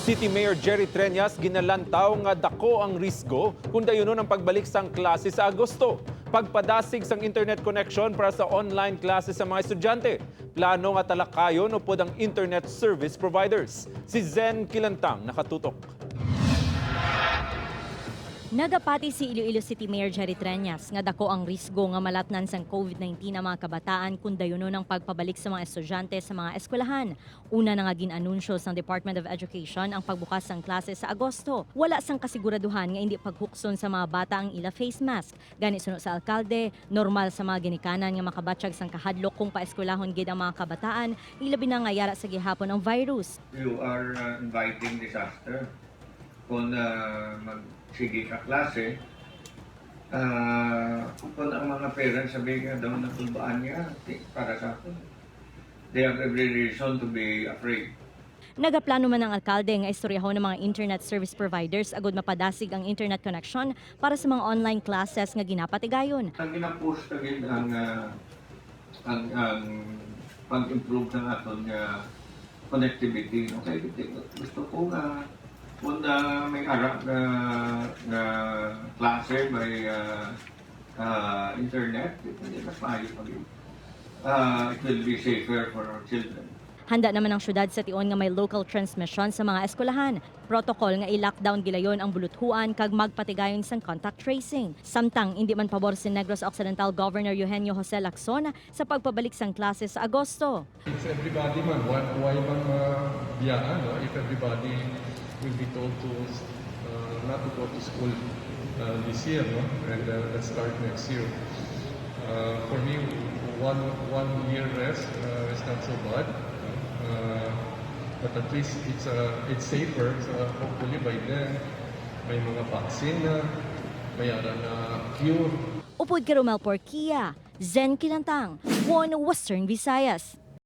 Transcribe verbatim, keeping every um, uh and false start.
City Mayor Jerry Treñas ginalantaw nga dako ang risgo kung dayunon ang pagbalik sang klase sa Agosto. Pagpadasig sang internet connection para sa online classes sa mga estudyante, plano nga talakayon upod ang internet service providers. Si Zen Kilantang nakatutok. Nagapati si Iloilo City Mayor Jerry Treñas nga dako ang risgo nga malatnan sang COVID nineteen ang mga kabataan kung dayunon ang pagpabalik sa mga estudyante sa mga eskwelahan. Una na nga gin-anunsyo sang Department of Education ang pagbukas sang klase sa Agosto. Wala sang kasiguraduhan nga indi paghukson sa mga bata ang ila face mask. Gani, suno sa alkalde, normal sa mga ginikanan nga makabatyag sang kahadlok kung paeskwelahon gid ang mga kabataan, ilabi na nga yara sa gihapon ang virus. You are uh, inviting disaster. Kung uh, magsige ka klase, uh, kung ang mga parents sabi nga daw natulbaan niya, ti- para sa ako, they have every reason to be afraid. Nagaplano man ang alkalde nga istoryahon ang mga internet service providers agud mapadasig ang internet connection para sa mga online classes nga ginapatigayon. Ang ginapush na gid ang, ah, ang, ang pag-improve ng aton nga connectivity. No? Kaya gusto ko nga kung na may ara nga, nga klase may ah, ah, internet, hindi mas maayo pa gyud. Ah, it will be safer for our children. Handa naman ang syudad sa tion nga may local transmission sa mga eskwelahan. Protocol nga i-lockdown gilayon ang buluthuan kag magpatigayon sang contact tracing. Samtang indi man pabor si Negros Occidental Governor Eugenio Jose Lacson sa pagpabalik sang klase sa Agosto. If everybody man, why, why man mabiyaan, no? If everybody will be told to uh, not to go to school uh, this year, no? And uh, let's start next year. Uh, for me, one one year rest uh, is not so bad. Uh, but at least it's uh, it's safer. So hopefully by then, may mga vaccine na, may ara na cure. Upod kay Romel Porquia, Zen Kilantang, One Western Visayas.